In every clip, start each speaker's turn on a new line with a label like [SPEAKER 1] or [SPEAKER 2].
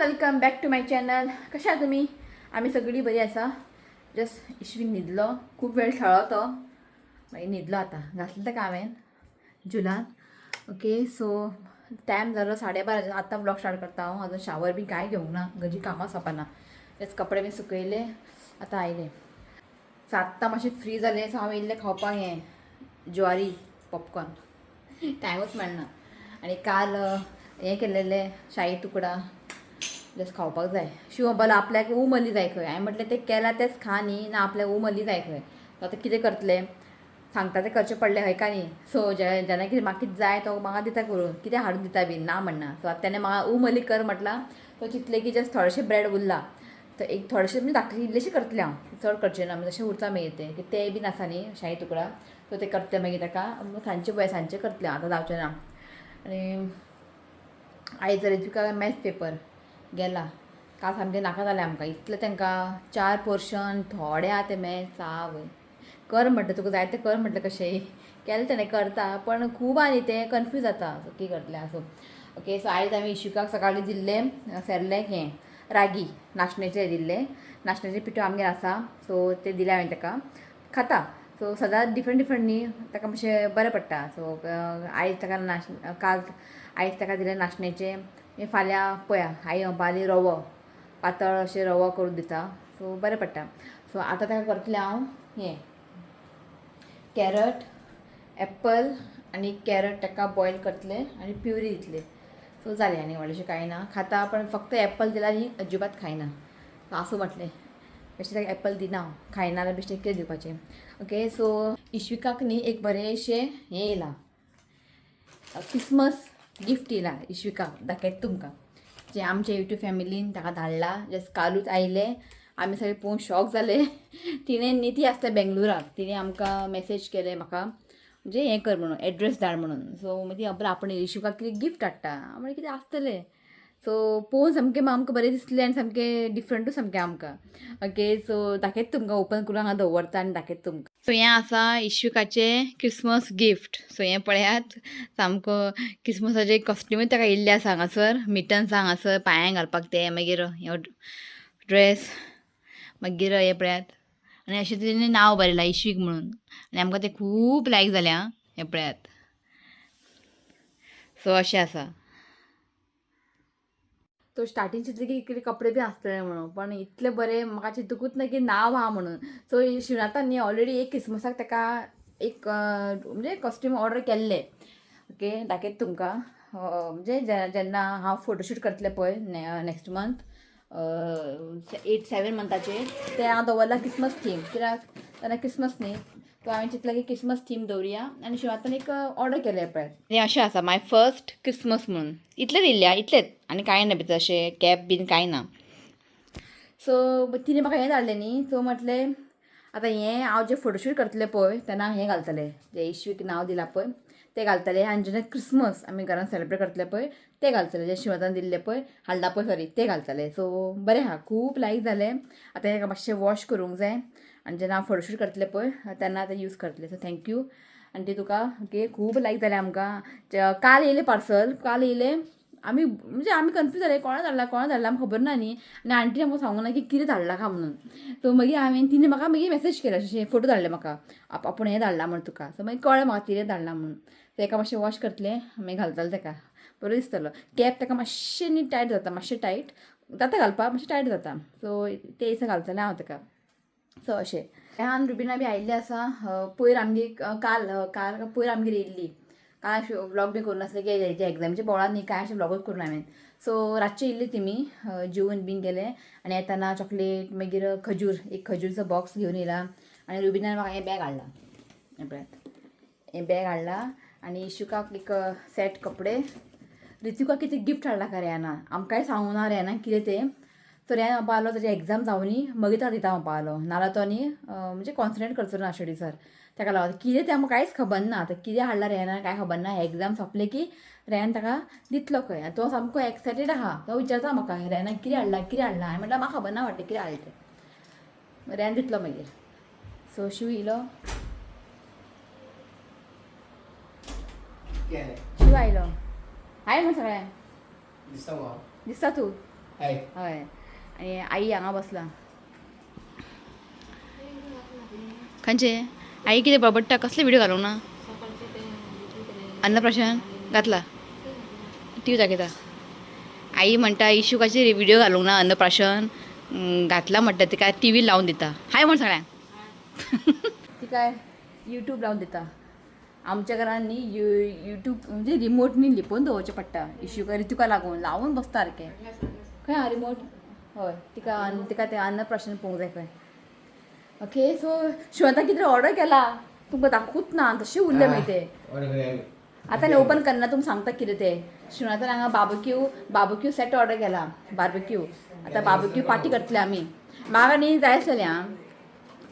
[SPEAKER 1] Welcome back to my channel. कशा आहात तुमी? आमी सगळीं बरी आसा. जस्ट इश्वीन न्हिदलो, खूब वेळ खेळ्ळो तो, मागीर न्हिदलो. आतां घातलें ताका हांवें जुलान. ओके, सो टायम जालो 12:30. आतां ब्लॉग स्टार्ट करता हांव. अजून शावर बी कांय घेवंक ना, घरची कामां सोंपना. तेच कपडे बी सुकयले, आतां आयले. सो आत्तां मातशें फ्री जालें. सो हांव येयल्लें खावपाक हें ज्वारी पॉपकॉर्न. टायमूच मेळना. आनी काल हें केलेलें शाही तुकडा जस्ट खावपाक जाय. शिव म्हणपाक आपल्याक उमली जाय खंय. हांवें म्हटलें तें केलां तेंच खा न्ही, ना आपल्याक उमली जाय खंय. सो आतां कितें करतलें, सांगता तें करचें पडलें हय का न्ही. सो जेन्ना कितें म्हाका कितें जाय तो म्हाका दिता करून, कितें हाडून दिता बी ना म्हणना. सो आतां तेणें म्हाका उमली कर म्हटलां. सो चिंतलें की जस्ट थोडेशें ब्रेड उरलां तर एक थोडेशें म्हणजे धाकटें इल्लेशें करतलें हांव, चड करचें ना. म्हणजे तशें उरता मागीर तें की तें बीन आसा न्ही शाही तुकडा. सो तें करतलें मागीर ताका सांजचें पळय, सांजचें करतलें हांव, आतां जावचें ना. आनी आयज तुका मॅथ्स पेपर गेला. काल सामकें नाका जालें आमकां, इतलें तांकां 4 पोर्शन थोडे आहा ते मॅथ्स. आवय कर म्हटलें, तुका जाय तें कर म्हटलें, कशेंय केलें तेणें करता, पण खूब आहा न्ही तें कन्फ्यूज जाता. सो कितें करतलें आसूं. ओके, सो आयज हांवें इशुकाक सकाळीं दिल्लें सेरलेक हें रागी नाशण्याचें दिल्लें. नाशण्याचें पिठो आमगेर आसा, सो तें दिलें हांवें ताका, खाता. सो सदांच डिफरंट डिफरंट न्ही, ताका मातशें बरें पडटा. सो आयज ताका नाश काल आयज ताका दिलें नाशण्याचें, फाल्यां पळया आई म्हणपाली रवो पातळ अशें रवो करून दिता, सो बरें पडटा. सो आतां ताका करतलें हांव हें कॅरट एप्पल आनी कॅरट ताका बॉयल करतलें आनी प्युरी दितलें. सो जालें, आनी व्हडलेंशें कांय ना. खाता पण फक्त एप्पल दिल्यार न्ही अजिबात खायना. सो आसूं म्हटलें, बेश्टें ताका एप्पल दिना हांव, खायना जाल्यार बेश्टें कितें दिवपाचें. ओके, सो इश्विकाक न्ही एक बरेंशें हें येयलां, क्रिसमस गिफ्ट येयलां इश्विकाक. दाखयता तुमकां, जें आमच्या यूट्यूब फॅमिलीन ताका धाडलां. जस्ट कालूच आयलें, आमी सगळे पळोवन शॉक जाले. तिणें न्ही, ती आसता बेंगलोराक, तिणें आमकां मॅसेज केलें म्हाका, म्हणजे हें कर म्हणून, एड्रेस धाड म्हणून. सो मागीर ती आपलं आपण इशुकाक कितें गिफ्ट हाडटा म्हणजे कितें आसतलें. सो पळोवन सामकें आमकां बरें दिसलें आनी सामकें डिफरंटूच सामकें आमकां. ओके, सो दाखयता तुमकां, ओपन करून हांगा दवरता आनी दाखयता तुमकां. सो हें आसा इशुकाचें क्रिसमस गिफ्ट. सो हें पळयात, सामको क्रिसमसाचे कॉस्ट्युमूय ताका येयल्ले आसा हांगासर, मिटन्स हांगासर पांयांक घालपाक ते, मागीर हे ड्रेस, मागीर हें पळयात. आनी अशें तिणें नांव बरयलां इश्वीक म्हणून, आनी आमकां तें खूब लायक जालें आं. हें पळयात. सो अशें आसा. तो स्टार्टींग चिंतलें की कितें कपडे बी आसतले म्हणून, पण इतले बरें म्हाका चिंतूकूच ना की नांव आहा म्हणून. सो शिवनाथान न्ही ऑलरेडी एक क्रिसमसाक ताका एक म्हणजे कॉस्ट्यूम ऑर्डर केल्लें. ओके, दाखयता तुमकां. म्हणजे जेन्ना हांव फोटोशूट करतलें पळय नेक्स्ट मंथ 8-7 मंथाचेर, तें हांव दवरलां क्रिसमस थीम, कित्याक तेन्ना क्रिसमस न्ही. सो हांवें चिंतलें की क्रिसमस थीम दवरुया आनी शिवनाथान एक ऑर्डर केलें पळय, हें अशें आसा माय फर्स्ट क्रिसमस म्हणून. इतलें दिल्लें आं, इतलेंच आनी कांय ना भितर, अशें कॅप बीन कांय ना. सो तिणें म्हाका हें धाडलें न्ही. सो म्हटलें आतां हें हांव जें फोटोशूट करतलें पळय तेन्ना हें घालतलें, जें इश्वीक नांव दिलां पळय तें घालतलें. आनी जेन्ना क्रिसमस आमी घरान सेलेब्रेट करतले पळय तें घालतलें, जें शिवनाथान दिल्लें पळय, हाडलां पळय सॉरी, तें घालतलें. सो बरें आहा, खूब लायक जालें. आतां हेका मातशें वॉश करूंक जाय आनी जेन्ना हांव फोटोशूट करतलें पळय तेन्ना आतां यूज करतलें. सो thank you आनी तुका. ओके, खूब लायक जालें आमकां. काल येयलें पार्सल, काल येयलें. आमी म्हणजे आमी कन्फ्यूज जाले, कोणा धाडला कोणा धाडला आमकां खबर ना न्ही. आनी आंटीन आमकां सांगूंक ना की कितें धाडलां काय म्हणून. सो मागीर हांवें तिणें म्हाका मागीर मॅसेज केलो, अशें फोटो धाडले म्हाका, आपूण हें धाडलां म्हण तुका. सो मागीर कळ्ळें म्हाका तिणें धाडलां म्हणून. सो एका मातशें वॉश करतलें, मागीर घालतलें ताका, बरो दिसतलो. कॅप ताका मातशें न्ही टायट जाता, मातशें टायट जाता घालपाक, मातशें टायट जाता. सो तें दिसा घालतलें हांव ताका. सो अशें रेहान रुबिना बी आयिल्लें आसा. पयर आमगे काल काल पयर आमगेर येयल्ली. कांय अशें व्लॉग बी करूं नासलें की हेजे एग्जामीचे बोळान न्ही कांय अशें व्लॉगूच करूं हांवें. सो रातचे येयल्ली तेमी, जेवन बीन गेले आनी येताना चॉकलेट, मागीर खजूर, एक खजूरचो बॉक्स घेवन येयला. आनी रुबिनान म्हाका हें बॅग हाडलां, हें पळयात, हें बॅग हाडलां. आनी इशुकाक एक सेट कपडे. रितिका कितें गिफ्ट हाडला काय रेहाना, आमकांय सांगूं ना रेहाना कितें तें. सो रेहान म्हणपा लागलो ताजी एग्जाम जावनी मागीर ताका दिता म्हणपा लागलो, नाल्यार तो न्ही म्हणजे कॉन्सन्ट्रेट करचो ना स्टडीसर. ताका लागून कितें तें आमकां कांयच खबर ना. आतां कितें हाडलां रेहाना कांय खबर ना. एग्जाम सोंपले की रेहान ताका दितलो खंय. आनी तो सामको एक्सायटेड आहा, तो विचारता म्हाका रेहाना कितें हाडलां कितें हाडलां. हांवें म्हटल्यार म्हाका खबर ना वाटलें कितें हाडलें तें. रेहान दितलो मागीर. सो शिव येयलो, शिव आयलो. हाय म्हण सगळ्यांक.
[SPEAKER 2] दिसता
[SPEAKER 1] दिसता तूं. हय, आनी आई हांगा बसला. खंयचे आई कितें बडबडटा? कसले व्हिडिओ घालूंक ना? अन्नप्राशन घातला टी व्ही दाखयता. आई म्हणटा इशुकाचे व्हिडिओ घालूंक ना, अन्नप्राशन घातला म्हणटा. तिका टी व्ही लावन दिता. हाय म्हण सगळ्यांक. तिका युट्यूब लावन दिता. आमच्या घरान न्ही युट्यूब म्हणजे रिमोट न्ही लिपोवन दवरचें पडटा इशुका रितुका लागून. लावन बसता सारकें. खंय आहा रिमोट? हय, तिका तिका तें अन्नप्राशन पळोवंक जाय खंय. ओके, सो शिवंता कितें ऑर्डर केला तुमकां दाखोवच ना, तशें उरलें मागीर तें. आतां न्ही ओपन करना, तुमकां सांगता कितें तें. शिवनाथान हांगा बार्बक्यू सेट ऑर्डर केला. बार्बक्यू आतां बार्बक्यू पार्टी करतले आमी. म्हाका न्ही जाय आसलेलें आं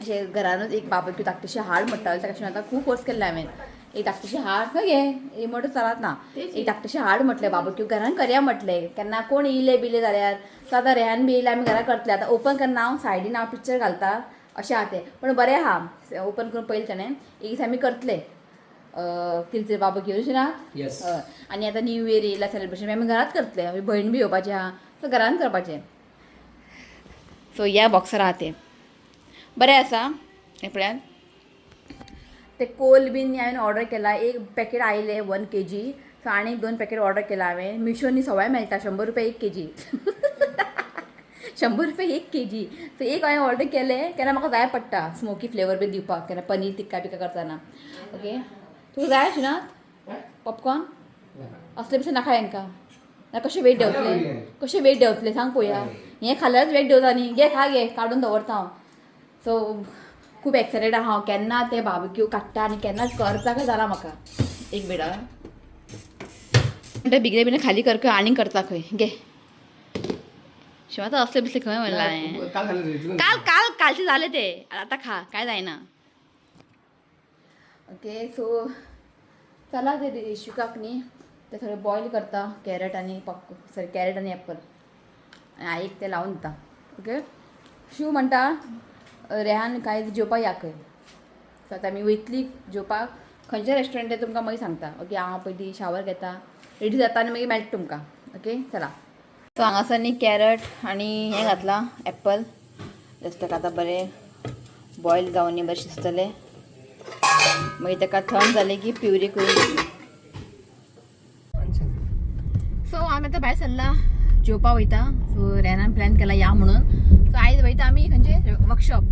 [SPEAKER 1] अशें घरानूच एक बार्बक्यू धाकटीशी हाड म्हणटालें ताका. शिवनाथाक खूब फोर्स केल्लें हांवें, एक धाकटीशी हाड. खंय गे रिमोट चलत ना. एक धाकटीशी हाड म्हटलें, बार्बक्यू घरान करया म्हटलें, केन्ना कोण येयले बियले जाल्यार. सो आतां रेहान बी येयले, आमी घरा करतले. आतां ओपन करना हांव, सायडीन हांव पिक्चर घालता. अशें आहा तें, पण बरें आहा. ओपन करून पयलें ताणें. एक दीस आमी करतले कितें बार्बक्यू अशें ना.
[SPEAKER 2] येस.
[SPEAKER 1] हय, आनी आतां न्यू इयर येयला, सेलिब्रेशन आमी घरात करतले. आमी भयण बी येवपाची आहा, सो घरान करपाचें. सो ह्या बॉक्सार आहा तें, बरें आसा. हें पळयात, ते कोल बीन हांवें ऑर्डर केला. एक पॅकेट आयलें 1 kg. सो आनी एक दोन पॅकेट ऑर्डर केला हांवें. मिशोनी सवाय मेळटा, 100 रुपया 1 kg, 100 रुपया 1 kg. सो एक हांवें ऑर्डर केलें, केन्ना म्हाका जाय पडटा स्मोकी फ्लेवर बी दिवपाक, केन्ना पनीर टिक्का बिक्का करतना. ओके, तुका जाय आशिना पॉपकॉर्न? असले बिसले नाका हेंकां ना. कशें वेट देंवतलें? कशें वेट देंवतलें सांग पळोवया. हें खाल्यारच वेट देंवता न्ही. घे खा, घे, काडून दवरता हांव. सो खूब एक्सायटेड आहा हांव, केन्ना ते बार्बक्यू काडटा आनी केन्ना करता काय जाला म्हाका. एक मिनट म्हणटा, बेगीन बेगीन खाली कर खंय, आनीक करता खंय. घे शिवाय, असले बिसले खंय म्हणलां हांवें.
[SPEAKER 2] काल खाल्लें रे.
[SPEAKER 1] काल काल कालचे झाले ते, आता खा, काय जायना. ओके, सो चला ते इशुकाक न्ही ते थोडे बॉयल करता, कॅरट आनी पॉप, सॉरी, कॅरट आनी एप्पल, आनी आईक ते लावन दिता. ओके, शिव म्हणटा रेहान काय जेवपाक या खंय. सो आतां आमी वयतली जेवपाक. खंयच्या रेस्टॉरंट तें तुमकां मागीर सांगता. ओके, हांव पयलीं शावर घेता, रेडी जाता आनी मागीर मेळटा तुमकां. ओके, चला. सो हांगासर न्ही कॅरट आनी हें घातलां एप्पल, जस्ट ताका आतां बरें बॉयल जावन न्ही बरें शिजतलें. मागीर ताका थंड जालें की प्युरी करून घेतली. सो आमी आतां भायर सरला, जेवपा वयता. सो रेनान प्लॅन केला या म्हणून. सो आयज वयता आमी खंयचे? वर्कशॉप,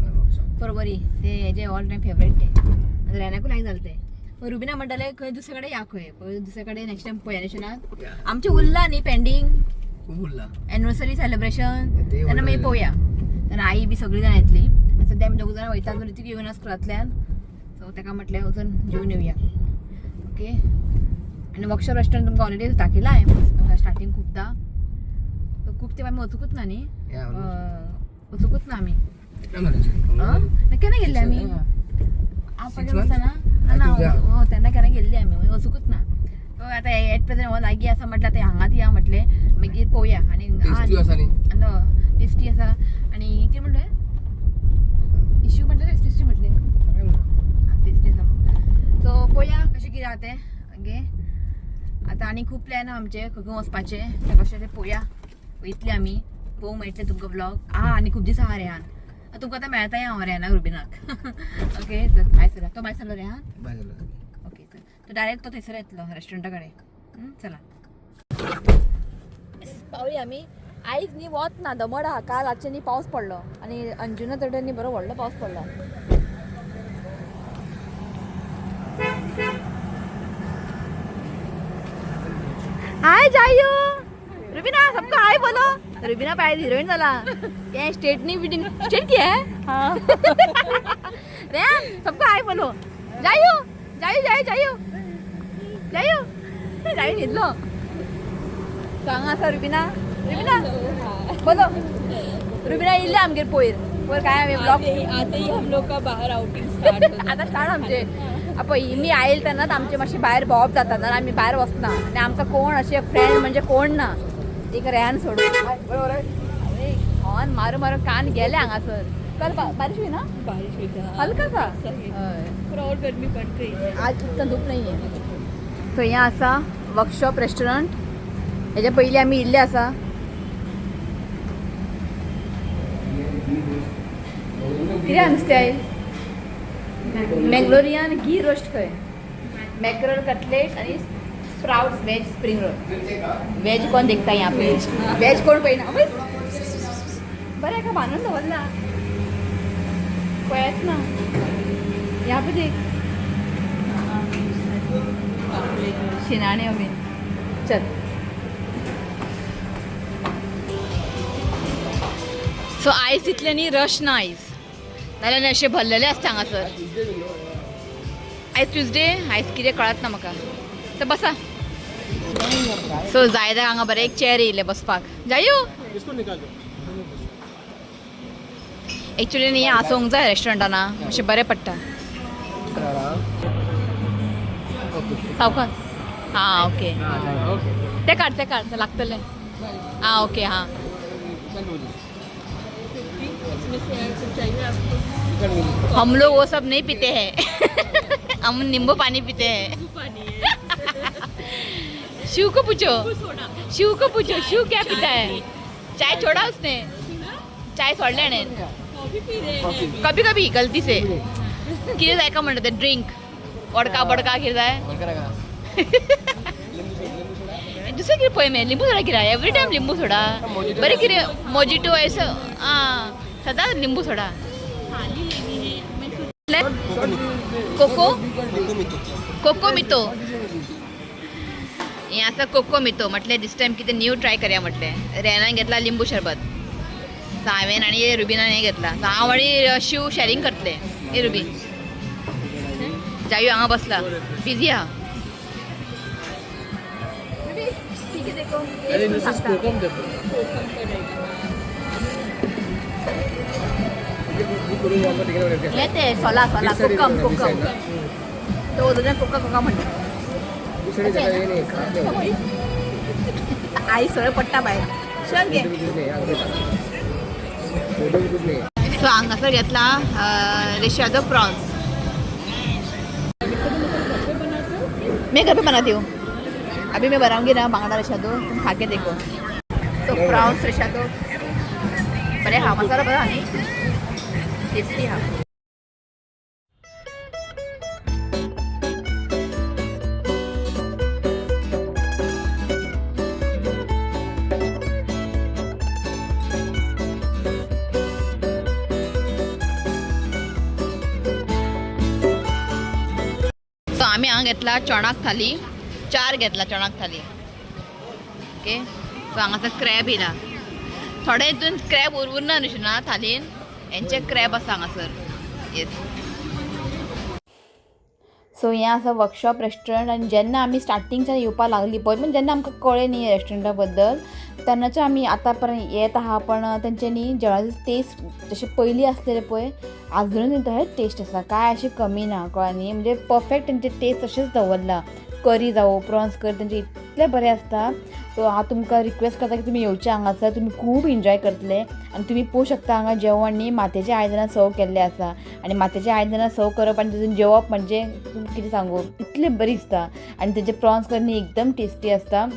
[SPEAKER 1] पर्वरी. ते हेजे ऑल टायम फेवरेट ते. आतां रेनाकूय लायक जालें तें. रुबिना म्हणटालें खंय दुसरे कडेन या खंय, पळय दुसरे कडेन नेक्स्ट टायम पळया न्ही. आमचें उरला न्ही पेंडींग.
[SPEAKER 2] खूब उरला.
[SPEAKER 1] Anniversary celebration.
[SPEAKER 2] ते
[SPEAKER 1] तेन्ना मागीर पळोवया. तेन्ना आई बी सगळीं जाणां येतली. आतां सद्या आमी दोग जाणां वयता. अजून ऋतिक येवना स्कुलांतल्यान. सो ताका म्हटलें वचून जेवन येवया. ओके, आनी वर्कशॉप रेस्टॉरंट तुमकां ऑलरेडी दाखयलां हांवें स्टार्टींग खुबदां. सो खूब तेंप आमी वचूंकच ना न्ही. वचूंकच ना आमी. ना, केन्ना गेल्ले आमी? हांव पळय आसतना ना. हो, तेन्ना केन्ना गेल्ली आमी, मागीर वचूंकच ना. सो आतां एट प्रेझेंट हो लागीं आसा म्हटल्यार आतां हांगाच या म्हटलें, मागीर पळोवया. आनी
[SPEAKER 2] टेस्टी आसा न्ही.
[SPEAKER 1] टेस्टी आसा. आनी कितें म्हणलें इश्यू म्हटलें, टेस्टी म्हटलें, टेस्टी आसा. सो पळोवया कशें कितें आहा तें. ओके, आतां आनी खूब प्लॅन आहा आमचे खंय खंय वचपाचे तें, कशें तें पळोवया. वयतले आमी, पळोवंक मेळटलें तुमकां ब्लॉग आहा. आनी खूब दीस आहा रेहान. आतां तुमकां आतां मेळटा हांव रेहानाक, रुबिनाक. ओके, तर भायर सरला तो, भायर सरलो रेहान.
[SPEAKER 2] बाय जालो.
[SPEAKER 1] ओके, चल, तो डायरेक्ट तो थंयसर येतलो रेस्टॉरंटा कडेन. चला, पावली आमी. आयज न्ही वत ना, दमड आहा. काल रातचें न्ही पावस पडलो आनी अंजुना तटेन न्ही बरो व्हडलो पावस पडलो. हाय जायू, रुबीना, सबको हाय बोलो. रुबीना पाय हिरोइन झाला. ये स्टेट नहीं बीटिंग स्टेट की है. रेहान, सबको हाय बोलो. जायू, जायू, जायू, जायू, जायू, जायू न्हिदलो. सो हांगा आसा रुबिना. रुबिना बोलो. रुबिना येयल्लें आमगेर पयर. पयर काय आमी ब्लॉग
[SPEAKER 3] आते ही हम लोग का बाहर आउटिंग स्टार्ट.
[SPEAKER 1] आतां स्टार्ट आमचे. पळय मी आयल तेन्नाच आमचे मातशें भायर भोंवप जाता, नाल्यार आमी भायर वचना आनी आमकां कोण अशे फ्रेंड म्हणजे कोण ना, एक रेहान सोडून. हॉर्न मारून मारून कान गेले हांगासर. कल बारिश हुई ना?
[SPEAKER 3] बारिश हुई था.
[SPEAKER 1] हल्का सा.
[SPEAKER 3] सही.
[SPEAKER 1] हय.
[SPEAKER 3] पर और गर्मी पड़ गई है.
[SPEAKER 1] आज इतना धूप नाही आहे. सो हें आसा वर्कशॉप रेस्टॉरंट. हेच्या पयलीं आमी इल्ले आसा. कितें नुस्तें आयज? मँगलोरियन घी रोस्ट खंय, मॅकरल कटलेट आणि sprouts veg spring roll. Veg कोण देखता यहाँ पे? वेज कोण पळयना. बरें का बांदून दवरला पळयत ना. यहाँ पे देख शिनाणे बीन. चल, सो आयज तितलें न्ही रश ना आयज, नाल्यार न्ही अशें भरलेलें आसता हांगासर. आयज ट्युजडे, आयज कितें कळत ना म्हाका. तर बसा. सो जायदा हांगा बरें एक चेअर येयलें बसपाक. जायू.
[SPEAKER 2] इसको निकाल दो.
[SPEAKER 1] एक्चुली न्ही आसूंक जाय रेस्टॉरंटान, मातशें बरें पडटा. सावकाश. हां, ओके. ते काड, ते काड, ते लागतलें. आं, ओके. हां.
[SPEAKER 3] इसमें से और कुछ चाहिए आपको?
[SPEAKER 1] हम लोग वो सब नहीं पीते हैं, हम नींबू पानी पीते हैं.
[SPEAKER 3] नींबू पानी है.
[SPEAKER 1] शिव को पूछो.
[SPEAKER 3] नींबू सोडा.
[SPEAKER 1] शिव को पूछो, शिव क्या पीता है? चाय छोड़ा उसने, चाय सोडल्या ने.
[SPEAKER 3] कॉफी पी रहे हैं अभी.
[SPEAKER 1] कभी कभी गलती से. कितें जाय का म्हणटा ते ड्रिंक, वडका बडका कितें जाय. दुसरें कितें पळय मगे, लिंबू सोडा कितें एवरी टायम लिंबू सोडा. बरें कितें मोजिटो ऐसो आं, सदांच लिंबू सोडा.
[SPEAKER 3] थाली लेनी है मैं सोच
[SPEAKER 1] कोको कोको मितो. हें आसा कोको मितो. म्हटलें दीस टायम कितें न्यू ट्राय करया म्हटलें. रेनान घेतला लिंबू शरबत, सो हांवें आनी रुबीनान हें घेतला. सो हांव आनी शिव शॅरींग करतले. हे रुबी, जायू हांगा बसला, बिजी आहा.
[SPEAKER 2] अरे मिसेस कोकम देखो.
[SPEAKER 3] कोकम पड़ेगा.
[SPEAKER 1] हे ते सोला सोला कोकम कोकम, तो ओदोच्यान कोका कोका म्हणटा. आई सगळें पडटा भायर. चल घे. सो हांगासर घेतला रेशादो प्रॉन्स. मैं घर पे बनाती हूँ, अभी मैं बनाऊंगी ना बांगड़ा रेशादो, तुम खा के देखो. तो प्रॉन्स रेशादो बरे हा, मसाला बरा न्ही, टेस्टी हा. सो आम्ही हांगा घेतला चणाक थाली, चार घेतला चणाक थाली. ओके, सो हांगासर क्रॅब येयला. थोडे हितून क्रॅब उरना न्हू ना थालीन, हेंचे क्रॅब आसा हांगासर. येस. सो हें आसा वर्कशॉप रेस्टॉरंट. आनी जेन्ना आमी स्टार्टिंगच्यान येवपाक लागली पळय, पण जेन्ना आमकां कळ्ळें न्ही रेस्टॉरंटा बद्दल तेन्नाच्यान आमी आतां पर्यंत येत आहा. पण तेंचे न्ही जेवणाचो टेस्ट जशें पयलीं आसलेले पळय, आजुनूय तशेंच टेस्ट आसा, कांय अशें कमी ना. कळ्ळें न्ही? म्हणजे परफेक्ट तेंचे टेस्ट तशेंच दवरला. करी जावं प्रॉन्स करी तेंचे इतलें बरें आसता. सो हांव तुमकां रिक्वेस्ट करता की तुमी येवचे हांगासर, तुमी खूब एन्जॉय करतले. आनी तुमी पळोवंक शकता हांगा जेवण न्ही मातयेच्या आयदनां सर्व केल्लें आसा. आनी मातयेच्या आयदनां सर्व करप आनी तितून जेवप म्हणजे तुमकां कितें सांगू, इतलें बरें दिसता. आनी तेजे प्रॉन्स करी न्ही एकदम टेस्टी आसता.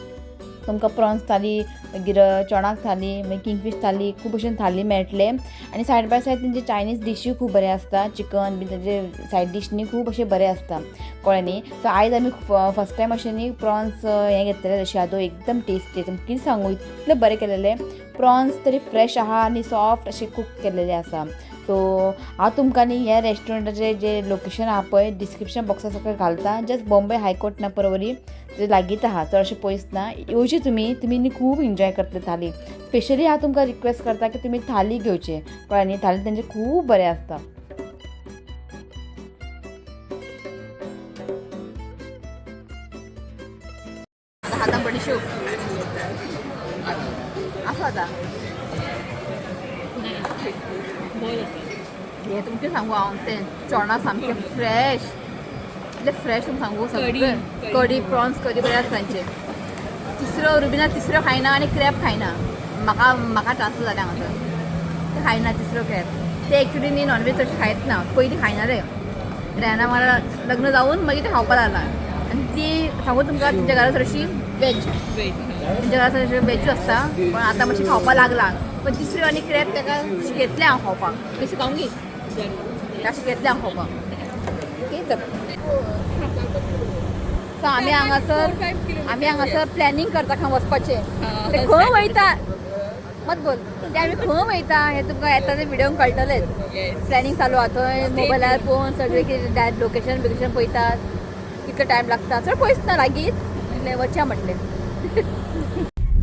[SPEAKER 1] तुमकां प्रॉन्स थाली, मागीर चणाक थाली, मागीर किंगफीश थाली, खूब भशेन थाली मेळटले. आनी सायड बाय सायड तेंचे चायनीज डिशूय खूब बरें आसता. चिकन बीन तेंचे सायड डीश न्ही खूब अशें बरें आसता. कळ्ळें न्ही? सो आयज आमी फर्स्ट टायम अशें न्ही प्रॉन्स हें घेतलेलें रेशादो, एकदम टेस्टी. तुमकां कितें सांगू, इतलें बरें केलेलें. प्रॉन्स तरी फ्रेश आहा आनी सॉफ्ट अशें कूक केलेलें आसा. सो हांव तुमकां न्ही ह्या रेस्टॉरंटाचें जें लोकेशन आहा पळय डिस्क्रिप्शन बॉक्सा सकयल घालता. जस्ट बॉम्बे हायकोर्ट ना परवरी ते लागींच आहा, चडशें पयस ना. येवची तुमी, तुमी न्ही खूब एन्जॉय करतले थाली. स्पेशली हांव तुमकां रिक्वेस्ट करता की तुमी थाली घेवचे. कळ्ळें न्ही? थाली तेंचे खूब बरें आसता. हातान बडिशोप आसा आतां.
[SPEAKER 3] बहुत अच्छा.
[SPEAKER 1] हे तुमकां सांगू हांव, तें चोणां सामकें फ्रेश, इतलें फ्रेश तुमकां सांगू. सगळें कडी, प्रॉन्स करी बरें आसता तांचें. तिसरो रुबिना तिसरो खायना आनी क्रॅब खायना. म्हाका म्हाका ट्रान्सफर जालें हांगासर. ते खायना तिसरो क्रॅब. ते एक्चुली न्ही नॉनवेज चडशें खायत ना, पयलीं खायनाले. रेना म्हाका लग्न जावन मागीर ते खावपाक लागला. आनी ती सांगू तुमकां, तुमच्या घरा चडशी वेज.
[SPEAKER 3] वेज.
[SPEAKER 1] तुमच्या घरा चडशें वेजूच आसता, पण आतां मातशें खावपाक लागला. पण तिसऱ्यो आनी क्रॅब ताका शिकयतलें हांव खावपाक. मातशें खावंक. अशें घेतलें हांव खावपाक. ओके चल. सो आमी हांगासर, आमी हांगासर प्लॅनिंग करता खंय वचपाचें. ते खंय वयता मत बोल, ते आमी खंय वयता हें तुमकां येता ते व्हिडियोन कळटलेंच. प्लॅनिंग चालू आहा थंय मोबायलार पळोवन सगळें कितें लोकेशन बिकेशन पळयतात, कितलो टायम लागता. चड पयस ना, लागींच म्हटलें वचया म्हटलें.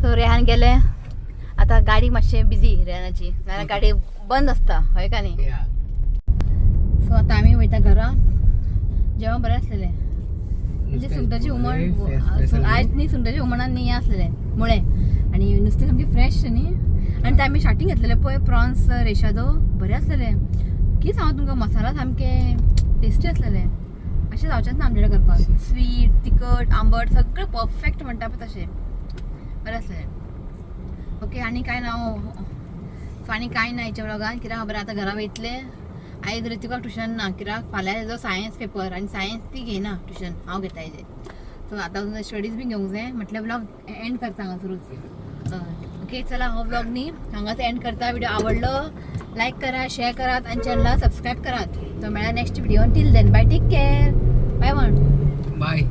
[SPEAKER 1] सो रेहान गेलें आतां. गाडी मातशें बिजी रेहानाची, नाल्यार गाडी बंद आसता, हय का न्ही? सो आतां आमी वयता घरा. जेवण बरें आसलेलें, म्हणजे सुंगटाचें हुमण आयज न्ही, सुंगटाच्या हुमणान न्ही हें आसलेलें मुळे आनी नुस्तें सामकें फ्रेश न्ही. आनी ते आमी स्टार्टींग घेतलेले पळय प्रॉन्स रेशादो, बरें आसलेले. कितें सांगू तुमकां, मसाला सामके टेस्टी आसलेले. अशें जावचेंच ना आमचे कडेन करपाक. स्वीट, तिखट, आंबट सगळें परफेक्ट म्हणटा पळय तशें, बरें आसलेलें. ओके, आनी कांय ना. सो आनी कांय ना हेच्या ब्लॉगान, कित्याक खबर, आतां घरा वयतले. आयज ऋतिकाक ट्युशन ना, कित्याक फाल्यां तेजो सायन्स पेपर आनी सायन्स ती घेयना ट्युशन, हांव घेता हेजें. सो आतां स्टडीज बी घेवंक जाय. म्हटल्यार ब्लॉग एंड करता हांगासरूच. ओके, चला, हो ब्लॉग न्ही हांगाच एंड करता. व्हिडिओ आवडलो लायक करा, शेअर करात आनी चॅनलाक सबस्क्रायब करात. तो मेळ्ळा next video. Till then, bye, take care, bye one.
[SPEAKER 2] Bye.